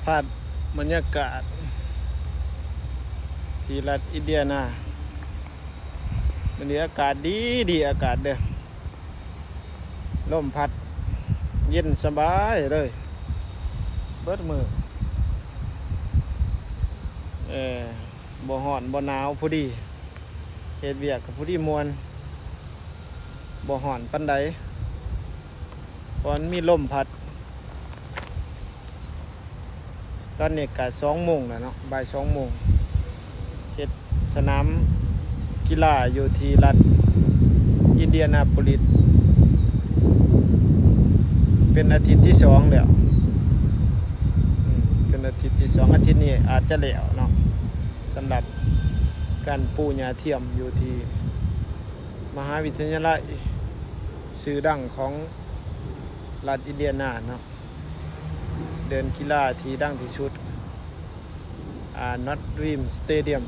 ພາບບັນຍາກາດທີ່ລັດອິນເດຍນາ ມື້ນີ້ອາກາດດີໆ ອາກາດເດີ ລົມພັດເຢັນສະບາຍເລີຍ ເບິດມື້ ເອີ ບໍ່ຮ້ອນບໍ່ໜາວ ພໍດີ ເຮັດວຽກກໍພໍດີມ່ວນ ບໍ່ຮ້ອນປານໃດ ເພາະມັນມີລົມພັດ. ຕອນນີ້ກະສອງໂມງແລ້ວເນາະ ບ່າຍສອງໂມງ ເຮັດສະໜາມກິລາຢູ່ທີ່ລັດອິນເດຍນາໂປລິສ ເປັນອາທິດທີສອງແລ້ວ ເປັນອາທິດທີສອງ ອາທິດນີ້ອາດຈະແລ້ວເນາະ ສຳລັບການປູຫຍ້າທຽມຢູ່ທີ່ມະຫາວິທະຍາໄລຊື່ດັງຂອງລັດອິນເດຍນາເນາະ. ເດີ່ນກິລາທີ່ດັງທີ່ສຸດ ອາ Arnold Dream Stadium